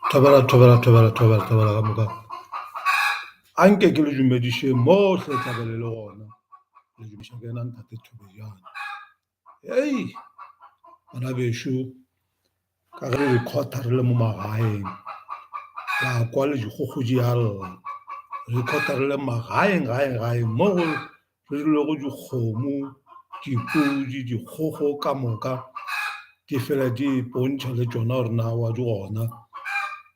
Thobela, thobela, thobela, thobela, thobela ka moka. Anke ke le dumediše mohle tlabe le le gona. Le dumiša ke yena ntate Thobejane. Hei, bana bešo, ka ge re recorda re le mo magaeng, la kwa le dikgogo di a lla. Re recorda re le magaeng, gaeng, gaeng mo go re rilego dikgomo, dipudi, dikgogo ka moka di fela di ipontšha le tšona gore na wa di gona,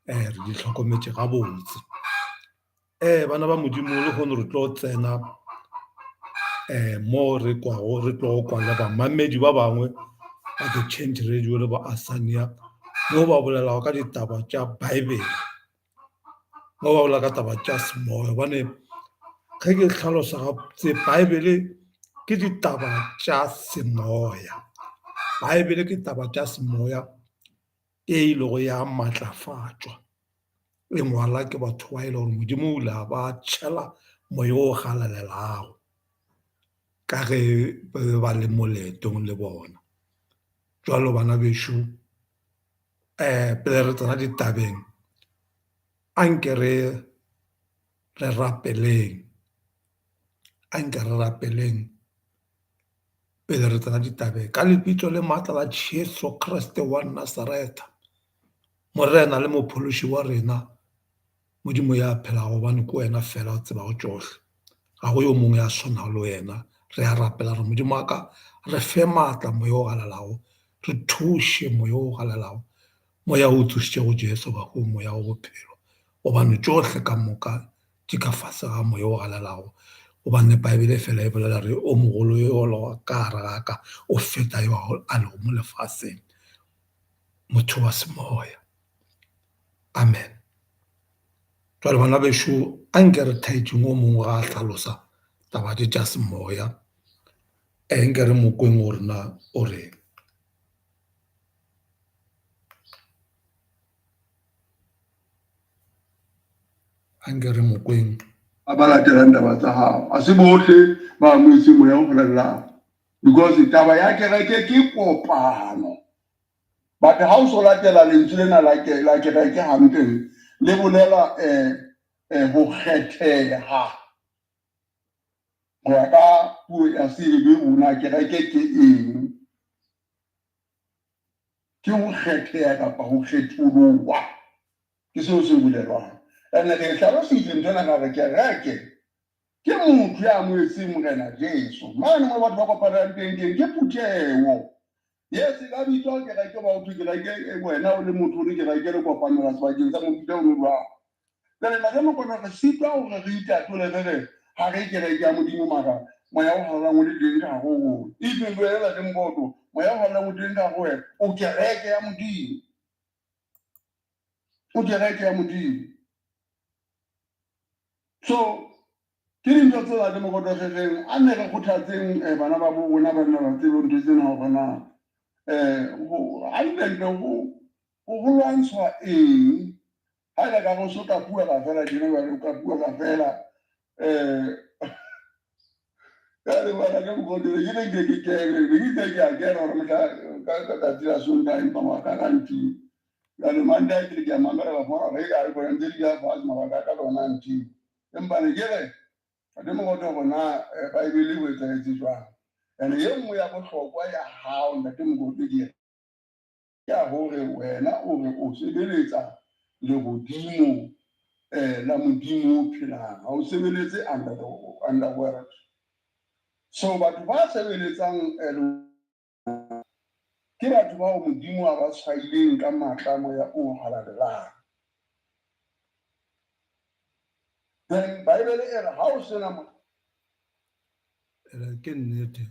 re di hlokometše gabotse. Bana ba Modimo lehono re tlo tsena mo re kwago re tlo kwa le bamamedi ba bangwe ba The Change Radio le ba Asania mo ba bolelago ka ditaba tša Bible. Mo ba bolela ka taba tša semoya gobane ge ke hlalosa gabotse Bible ke ditaba tša semoya. Bible ke taba tša semoya e ilego ya matlafatšwa e ngwala ke batho ba e le gore Modimo o ile a ba tšhela moya o galalelago ka ge ba be ba le mo leetong le bona. Jwalo bana bešo pele re tsena ditabeng anke re re rapeleng, anke re rapeleng pele re tsena ditabeng ka lebitso le maatla la Jesu Kriste wa Nasaretha, Morena le Mophološi wa rena, Modimo ya phelago gobane ke wena fela o tsebago tšohle. Ga go yo mongwe ya swanago le wena. Re a rapela re Modimo wa ka re fe maatla moya o galalago, re thuše moya o galalago, moya o tsošitšego Jesu bahung, moya wa bophelo. Gobane tšohle ka moka di ka fase ga moya o galalago. Gobane Bible fela e bolela re o mogolo yo o lego ka gare ga ka o feta yo a lego mo lefaseng, motho wa semoya. Amen. Jwale bana bešo anke re thaetšeng o mongwe ga a hlalosa taba tše tša semoya, nke re mo kweng gore na o reng. Anke re mo kweng. Ba ba latelang taba tsa gago a se bohle ba amoetseng moya o bolelelang because taba ya kereke ke kopano. But ha o so latela lentswe lena la la kereke hantle le bolela ho kgetheha ho ya ka puo ya Seheberu na kereke ke eng? Ke ho kgetheha kapa ho kgetholoha ke seo se bolelwang. Ene re e hlalositse ntho ena ra re kereke Ke motho ya amohetseng Morena Jesu. Mane mo batho ba kopanelang teng teng ke phutheho. Yes, e ka bitswa kereke ba ho thwe kereke e wena o le motho o le kereke le kopanela sebakeng sa mofuta o jwang. Jwale ntate Mokoto re sitwa hore re itatole re re ha re kereke ya Modimo mara moya o halalelang o le teng ka hare ho rona. Even le wena ntate Mokoto moya o halalelang o teng ka hare ho wena o kereke ya Modimo. O kereke ya Modimo. So ke dintho tse ntate Mokoto re reng a nne re kgothatseng bana ba bo rona ba nna ba tsebe ntho tsena hore na hantlentle ho lwantshwa eng ha e le ka re o so ka bua ka fela tjena jwale o ka bua ka fela jwale ntate Mokoto ne ke re nke ke kene ne ke itse ke a kena hore mohla ka tsatsi la Sontaha empa mabaka a ka ntiya. Jwale Mantaha ke re ke a mamela ka fumana hore eka haikona ntse di ya fatshe mabaka a ka le ona a ntiya. Empa ne ke re ntate Mokoto hore na Bible ho etsahetse jwang. Ene e nngwe ya bohlokwa ya hao ntate Mokoto ke ya hore wena o re o sebeletsa lehodimo la Modimo o phelang ha o sebeletse under the underworld. So batho ba sebeletsang ke batho bao Modimo a ba tshwaileng ka matla a moya o halalelang. Then Bible e re ha o sena Ke nnete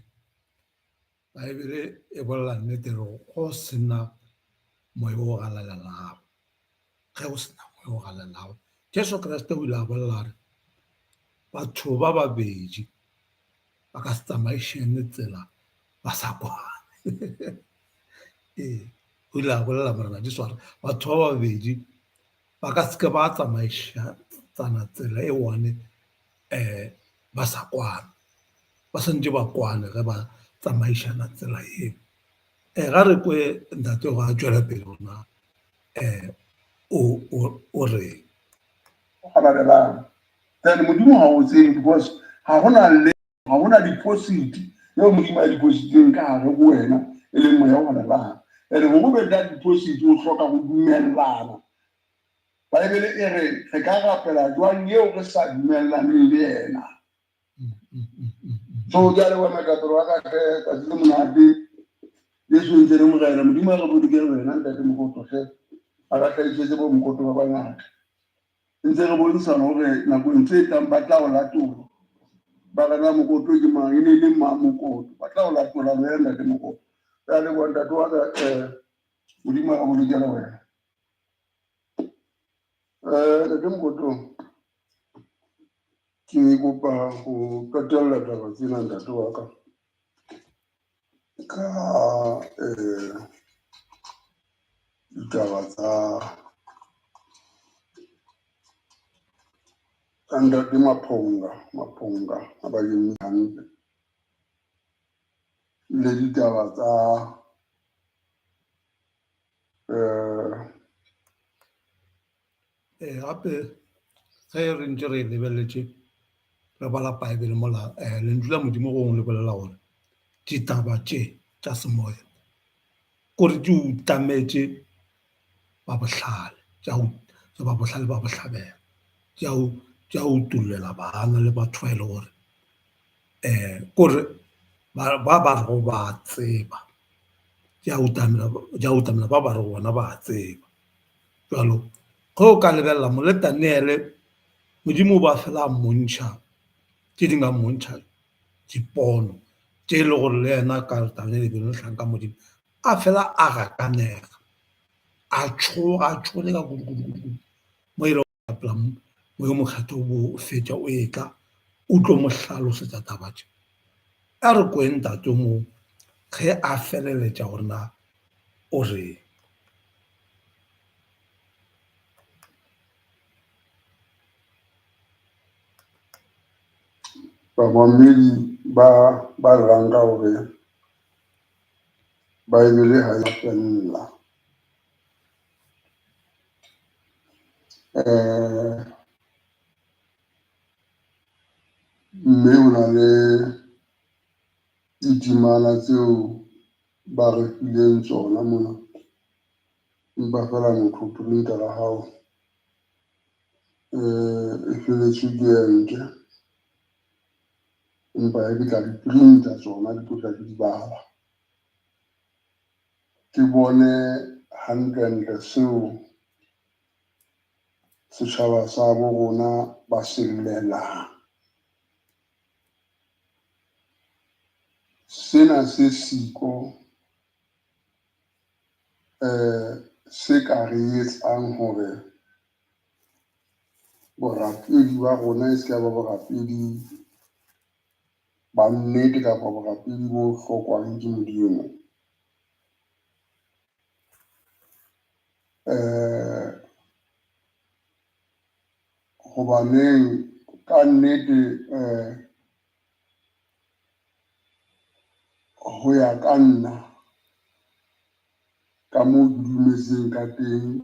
Bible e bolela nnete re go sena moya o galalelang ge go sena moya o galalelang Jesu Kriste o ile a bolela re batho ba babedi ba ka se tsamaišane tsela ba sa kwane. Ee, o ile a bolela Morena Jesu a re batho ba babedi ba ka seke ba tsamaišana tsela e one ba sa kwane, ba swanetše ba kwane ge ba tsamaišana tsela eo. Ga re kwe ntate gore a tšwele pele gore na. o reng. Halalelang. Then Modimo ha o tsebe because ha hona le ha hona deposit eo Modimo a depositileng ka hare ho wena e leng moya o halalelang. And hore o be that deposit o hloka ho dumellana. Bible e re re ka rapela jwang eo re sa dumellaneng le yena. So ke a leboha moetapele wa ka hle, tsatsi le monate. Jesu ntse le morena, Modimo a re bolokele wena ntate Mokoto hle. A ka hlahisetse bo Mokoto ba bangata. Ntse re bontshana hore nakong tse tlang ba tla o latola. Ba re na Mokoto ke mang, e ne e le mang Mokoto. Ba tla o latola wena ntate Mokoto. Ke a leboha ntate wa ka, Modimo a re bolokele wena. Ntate Mokoto, ke kopa ho qetella taba tsena ntate wa ka ka ditaba tsa ntate Maphonga, Maphonga ha ba eme hantle le ditaba tsa Gape ge re ntse re lebeletše re bala Bible mola lentšu la Modimo gongwe le bolela gore ditaba tše tša semoya kore di utametše ba bohlale, tša ba bohlale ba bohlabela, tša utollela bana le batho ba e le gore kore ba ba rego ba tseba, tša utamela ba ba rego bona ba tseba. Jalo ge o ka lebelela mo le Daniele, Modimo o ba fela a mmontšha tše dingwe, a mmontšha dipono tše e le gore le yena ka Daniele e be le mohlanka Modimo a fela a gakanega, a tšhoga, a tšhogile ka kudu kudu kudu kudu mo e lego rapela Moya o Mokgethwa o bo fetša o etla o tlo mo hlalosetsa taba tše. A re kweng ntate mo ge a feleletša gore na o reng. Bamamedi ba ba llang ka hore Bible ha ya fella. Mme ho na le ditemana tseo ba re fileng tsona mona. Empa feela motho printer la hao e feletswe ke ente. Empa ke tla di printer tsona ke tlo tla ke di bala. Ke bone hantlentle seo setjhaba sa bo rona ba se llelang. Sena se siko se ka re etsang hore borapedi ba rona e se ka ba borapedi ba nnete kapa borapedi bo hlokwang ke Modimo. Hobaneng ka nnete ho ya ka nna ka moo ke dumetseng ka teng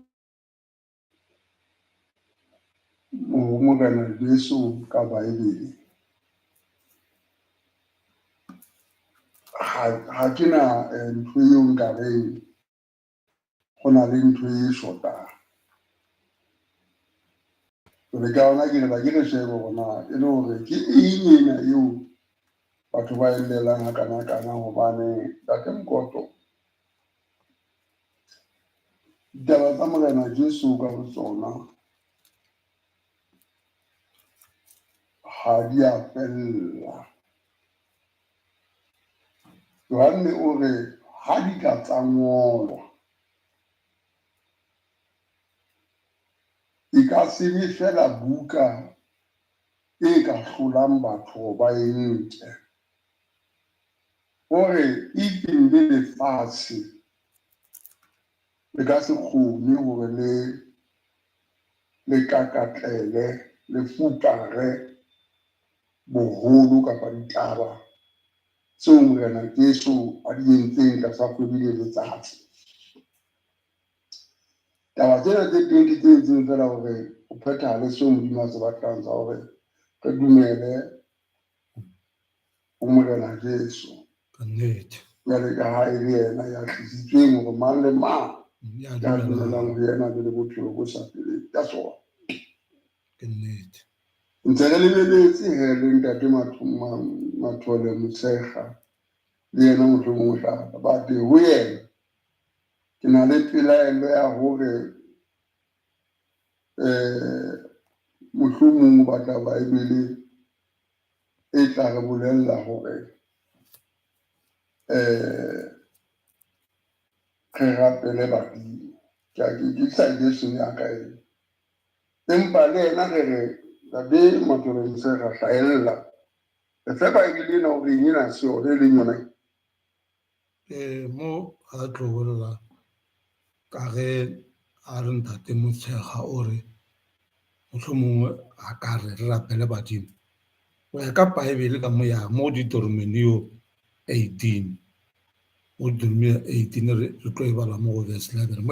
ho Morena Jesu ka Bible, ha ke na ntho eo nka reng ho na le ntho e shotang. Jwale ka hona ke re ba ke re shebe hore na e le hore ke eng ena eo batho ba e llelang hakanakana, hobane Ntate Mokoto, ditaba tsa Morena Jesu ka botsona ha di a fella. Johanne o re ha di ka tsa ngolwa, e ka se be fela buka e ka hlolang batho ba e nke. O re even le lefatshe le ka se kgone hore le kakatlele, le fupare boholo kapa ditaba tseo Morena Jesu a di entseng tlasa kgwedi le letsatsi. Taba tsena tse teng ke tse entseng feela hore ho phethahale seo Modimo a se batlang sa hore re dumele ho Morena Jesu. Ka nnete. Jwale ka ha e le yena ya tlisitsweng hore mang le mang Ya ya dumelang. dumelang ho yena a be le bophelo bo sa feleng. That's all. Ke nnete. Ntse re lebeletse he le ntate Mathole Motshekga le yena mohlomong o tla tla. But ho yena ke na le pelaelo ya hore mohlomong o batla Bible e tla re bolella hore re rapele badimo. Ke suggestion ya ka eo. Empa le yena re re ntate Mathole Motshekga hlahella. Re fe Bible ena hore eng ena se yona e leng yona. Mo a tlo bolela ka ge a re ntate Motshekga o re mohlomongwe a ka re re rapele badimo. Go ya ka Bible ka mo ya mo Deuteronomio 18. Mo Deuteronomio 18 re tlo e bala mo go verse 11.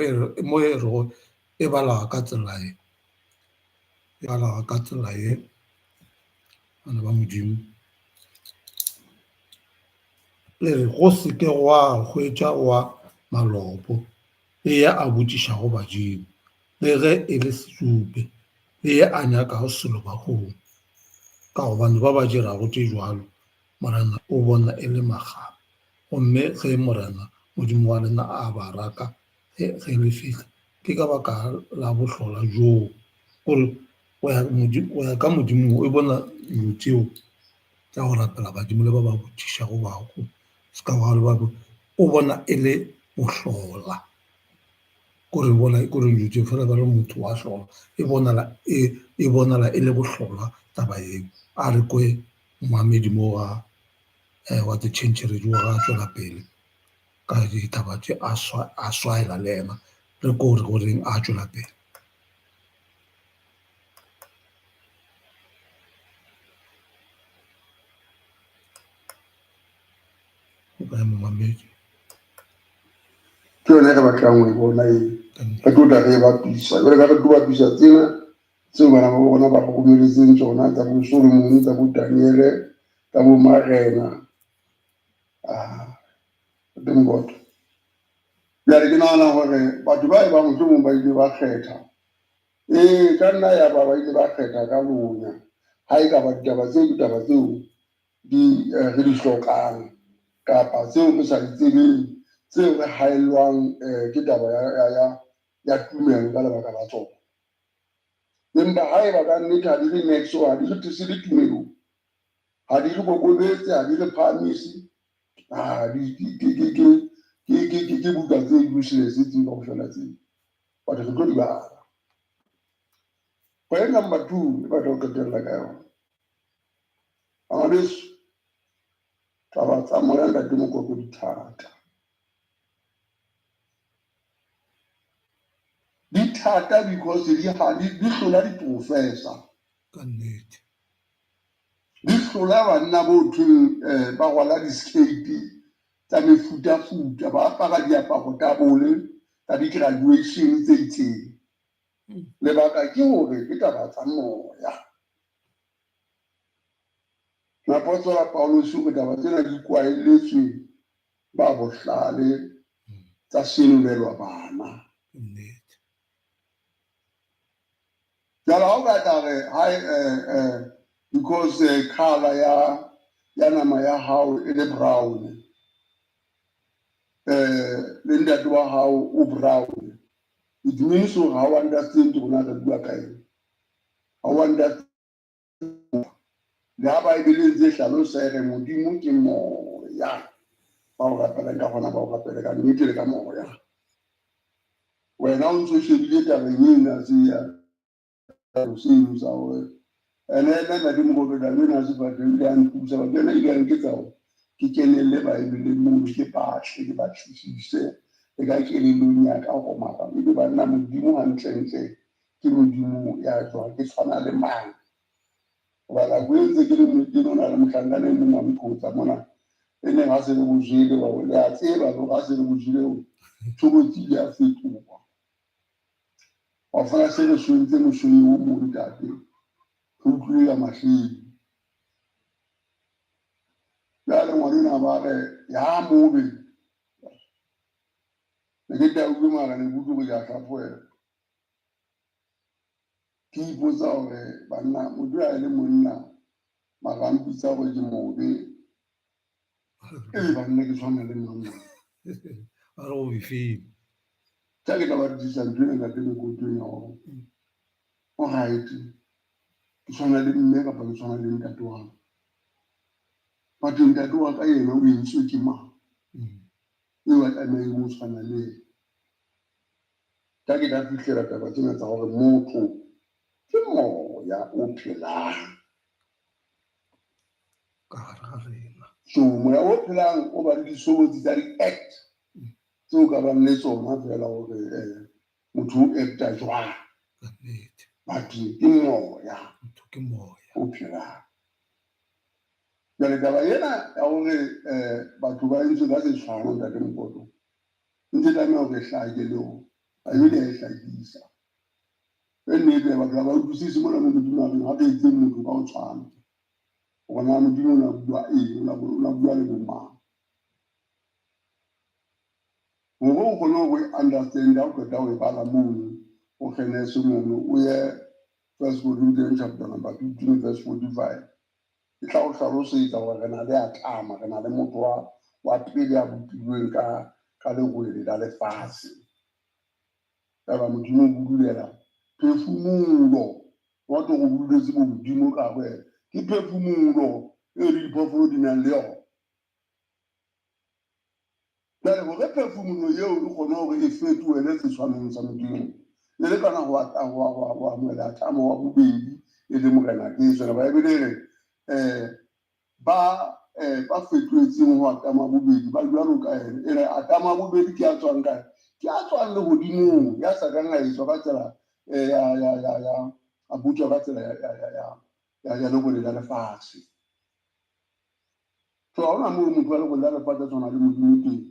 Mo e rego e bala ka tsela e. E bala ka tsela e. Bana ba Modimo. Le re go se ke gwa hwetša wa malopo le ye a botšišago badimo, le ge e le sesupe, le ye a nyakago selo bahung. Ka gobane ba ba dirago tše jwalo, Morena o bona e le makgapa. Gomme ge Morena Modimo wa lena a ba raka ge le fihla, ke ka baka la bohlola joo. Gore go ya ka Modimo o bona dilo tšeo tša go rapela badimo le ba ba botšišago bahu, se ka ba le ba o bona e le bohlola. Kore bona kore dilo tšeo fela ba re motho wa hlola, e bonala e le bohlola taba eo. A re kwe moamedi mo wa The Change Radio ga a tšwela pele ka ditaba tše a swaela le yena, re ko re goreng a tšwela pele. O kae momamedi? Ke yone re batlang ho e bona e. Re tlo tla re e bapisa. Jwale ka re tlo bapisa tsena tseo bana ba bona ba re romeletseng tsona tsa bo Solomon, tsa bo Daniele, tsa bo Marena. Thank God. Jwale ke nahana hore batho ba e bang mohlomong ba ile ba kgetha. Ka nna ya ba ba ile ba kgetha ka lonya. Ha e ka ba ditaba tseo, ditaba tseo di re di hlokang kapa tseo re sa di tsebeng, tseo re haellwang ke taba ya tumelo ka lebaka la tsona. Empa haeba ka nnete ha di re niks, ha di re thuse le tumelong, ha di re kokobetse, ha di re phahamise, ke buka tse useless tseo kaofela tseo. Batho re tlo di bala. Point number 2, e batla ho qetella ka yona. Bana beso, taba tsa moya ntate Mokoto di thata. Di thata because di hlola di-professor. Ka nnete. Di hlola banna bo thweng ba rwala di-skate tsa mefutafuta, ba apara diaparo tsa bole tsa di-graduation tse itseng. Lebaka ke hore ke taba tsa moya. Moapostola Paulus o re taba tsena di kwaelletswe ba bohlale tsa senolelwa bana. Nnete. Jwale ha o ka tla re, hai, because colour ya nama ya hao e le brown, le ntate wa hao o brown, it means hore ha o understand rona re bua ka eng. Ha o understand. Le ha Bible e ntse e hlalosa e re Modimo ke moya, ba o rapelang ka gona ba o rapele ka nnete le ka moya. Wena o ntso shebile tabeng ena se ya seno sa hore ene nna ntate Mokoto taba ena se batho ile a nthusa, batho ena ile a nketsa hore ke kenelle Bible mono, ke batle, ke batlisise le ka kelellong ya ka hore mara ebe banna Modimo hantlentle ke Modimo ya jwang, ke tshwana le mang. Hoba nako e ntse ke le moteng o na le mohlankana e mong wa mpotsa mona, e neng ha se re bo jele, wa bo, le a tseba hore ha se re bo jele, tshobotsi ile ya fetoha. Wa fela se re swentse mosong o mong ntate, re utlwile ya mahleng. Jwale ngwanenwa ba re ya mobe. Ne ke tauwe mara ne ke utlwe hore ke a hlaphohelwa. Ke ipotsa hore banna motho ha e le monna mara a mpitsa hore ke mobe. Ee banna ke tshwana le mang monna. Ba re o befile. Tla ke tla batlisisa ntho ena ntate Mokotong ya hore o right ke tshwana le mme kapa ke tshwana le ntate wa ka. But ntate wa ka yena o entswe ke mang? Eo a tlamehang ho tshwana le yena. Ka ke ka fihlela taba tsena tsa hore motho ke moya o phelang. Ka hare ga rena. So moya o phelang o ba le ditshobotsi tsa di-act tseo ka bang le tsona fela hore motho o acta jwang. Ka nnete. But ke moya. Motho ke moya. O phelang. Jwale taba ena ya hore batho ba entswe ka setshwano ntate Mokoto, ntse tlameha hore e hlake le hore Bibele ya e hlakisa. E nnete batho ha ba utlwisise mona mo Modimo a reng ha re etseng motho ka ho tshwana. Hore na Modimo o na bua eng, o na bua le bo mang. Hore o kgone hore o understand ha o qeta ho e bala mono, o Genese mono, o ye First Corinthians chapter number 15 verse 45. E tla o hlalosetsa hore re na le Adama, re na le motho wa pele a bopilweng ka lerwele la lefatshe. Yaba Modimo o budulela phefumolo, wa tlo go buduletse bo Modimo ka go ena. Ke phefumolo e le diphoofolo di nang le yona. Jwale hore phefumolo eo e kgone hore e fetohele setshwanong sa Modimo, e le kana ho amohela Adama wa bobedi e le Morena Jesu. Ene Baebele e re ba ba fetohetseng ho Adama bobedi ba jwalo ka ena. E re Adama bobedi ke a tswang kae? Ke a tswang lehodimong, ya sa kang a etswa ka tsela ya ya ya ya a botjwa ka tsela ya ya ya ya ya lerole la lefatshe. So ha hona moo motho wa lerole la lefatshe a tshwana le Modimo teng.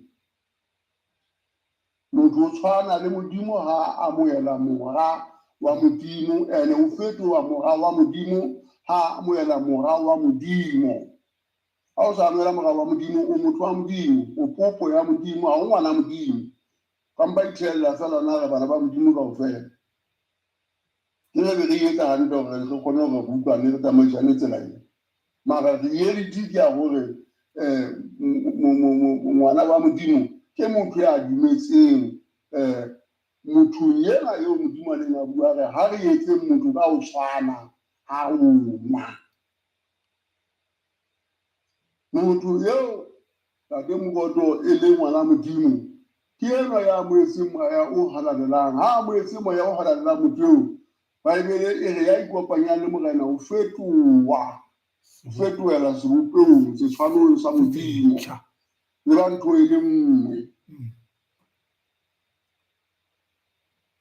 Motho o tshwana le Modimo ha a amohela mora wa Modimo, ene o fetoha mora wa Modimo ha a amohela mora wa Modimo. Ha o sa amohela mora wa Modimo, o motho wa Modimo, o popo ya Modimo, ha o ngwana Modimo. Ka mpa ithella feela na re bana ba Modimo kaofela. Ke re be re etsa hantle hore re kgone hore re utlwane, re tsamaisane tsela ena. Mara reality ke ya hore ngwana wa Modimo ke motho ya dumetseng mothong ena eo Modimo a neng a bua re ha re etseng motho ka ho tshwana ha rona. Motho eo Ntate Mokoto e le ngwana Modimo ke enwa ya amohetseng moya o halalelang. Ha amohetse moya o halalelang motho eo, Baebele e re ya ikopanyang le Morena o fetoha, o fetohela sebopehong, setshwanong sa Modimo. Le ba ntho e le nngwe.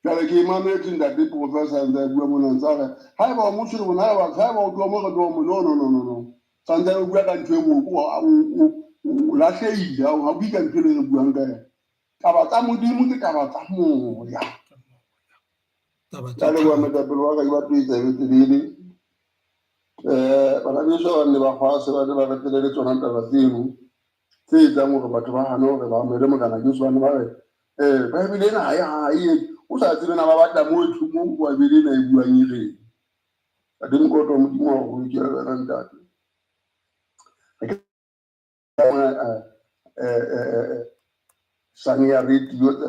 Jwale ke mametse ntate professor a ntse a bua mona, ntse a re haeba o motho le bona, haeba o tloha mo re tloha mo, no no no no no, santse o bua ka ntho e nngwe, o lahlehile, ha o bue ka ntho e re buang ka yona. Taba tsa Modimo ke taba tsa moya. Ka leboha moetapele wa ka, ke ba toetsa e telele. Bana beso ba nne ba kgwase, ba tle ba re telele tsona taba tseno tse etsang hore batho ba hane hore ba amohele Morena Jesu. Bane ba re Baebele ena ha e ha e o sa tsebe na ba batla moo e mo Baebele ena e buang e reng. Ntate Mokoto, Modimo wa go ke wena ntate. Sang ya radio tsa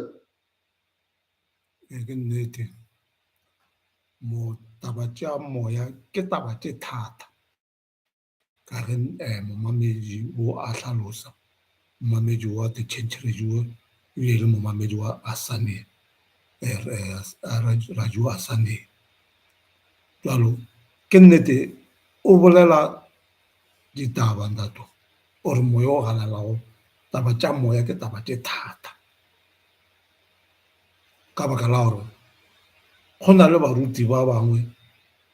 Ke nnete. Mo taba tša moya ke taba tše thata. Ka ge momamedi o a hlalosa, momamedi wa The Change Radio ebile e le momamedi wa Asane, Radio Asane. Jwalo ke nnete o bolela ditaba ntato, o re moya o galalago, taba tša moya ke taba tše thata. Ka baka la gore go na le baruti ba bangwe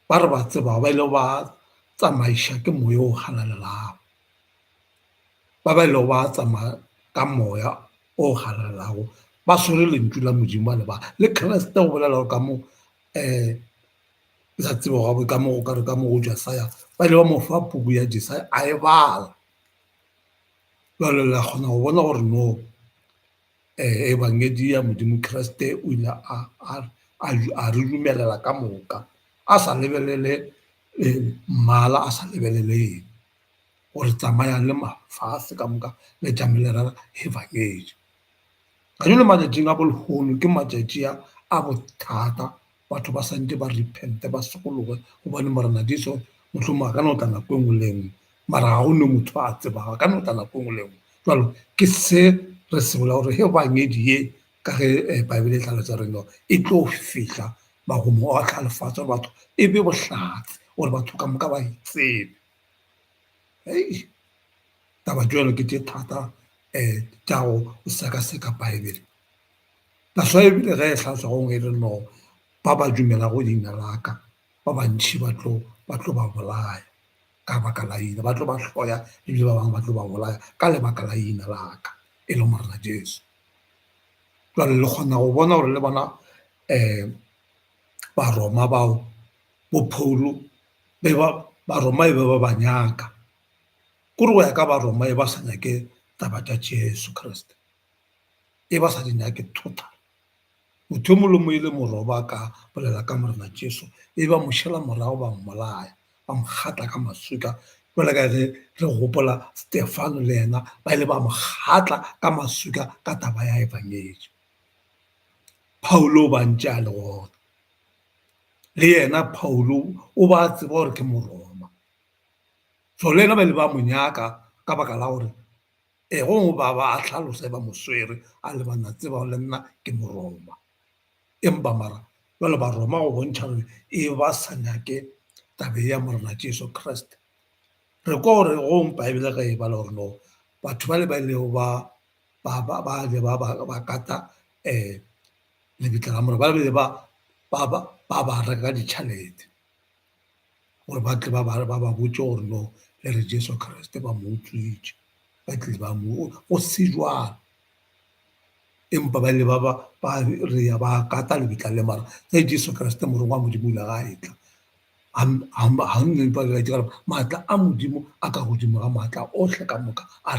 ba re ba tsebago ba ile ba tsamaiša ke moya o galalelago, ba ba ilego ba tsamaya ka moya o galalelago ba swere lentšu la Modimo ba le ba le Kriste. Go bolela gore ka mo Ke sa tsebe ka mo go ka mo go Jesaya ba ile ba mo fa puku ya Jesaya a e bala. Jwale la kgona go bona gore no ebangedi ya Modimo Kriste o ile a re dumelela ka moka, a sa lebelele mmala, a sa lebelele eng, gore tsamayang le mafase ka moka le tšame le rera ebangedi. Kajeno matšatšing a bo lehono ke matšatši a bothata, batho ba santše ba repent-e ba sokologe gobane Morena Jesu mohlomongwe a ka no tla nako e nngwe le e nngwe, mara ga go ne motho a tsebago, a ka no tla nako e nngwe le e nngwe. Jwalo ke se re se bolela gore ebangedi ye ka ge Bible e hlalosa gore no e tlo fihla magomo ohle a lefatshe gore batho e be bohlatse gore batho ka moka ba e tsebe. Hei, taba tšeo ke tše thata tša go sekaseka Bible. That's why ebile ge e hlalosa gongwe e re no ba ba dumelago leina la ka ba bantši ba tlo ba tlo ba bolaya ka baka la ina, ba tlo ba hloya ebile ba bangwe ba tlo ba bolaya ka lebaka la ina la ka e le Morena Jesu. Jwale le kgona go bona gore le bona Baroma bao bo Paulo be ba Baroma e be ba ba nyaka, kore go ya ka Baroma e ba sa nyake taba tša Jesu Kriste, e ba sa di nyake total. Motho yo mongwe le mongwe e le Moroma a ka bolela ka Morena Jesu, e ba mo šala morago ba mmolaya, ba mo kgatla ka maswika, jwalo ka ge re gopola Stefano le yena ba ile ba mo kgatla ka maswika ka taba ya ebangedi. Paulo o ba ntše a le gona, le yena Paulo o ba tseba gore ke Moroma, so le yena ba ile ba mo nyaka ka baka la gore e gongwe ba ba a hlalosa e ba mo swere a le bana tseba le nna ke Moroma, empa mara jwale Baroma go bontšha gore e ba sa nyake taba ya Morena Jesu Kriste. Re kwa gore gongwe Bible ge e bala gore no batho ba le ba ilego ba ba ba ba ile ba ba ba kata lebitla la Morena, ba ile ba ba ba ba ba reka ditšhelete gore ba tle ba ba ba ba botše gore no le re Jesu Kriste ba mo utswitše, ba tlile ba mo go se jwalo. Empa ba ile ba ba ba re ya ba kata lebitla le mara ge Jesu Kriste morongwa wa Modimo o ile ga a etla maatla a Modimo a ka godimo ga maatla ohle ka moka a.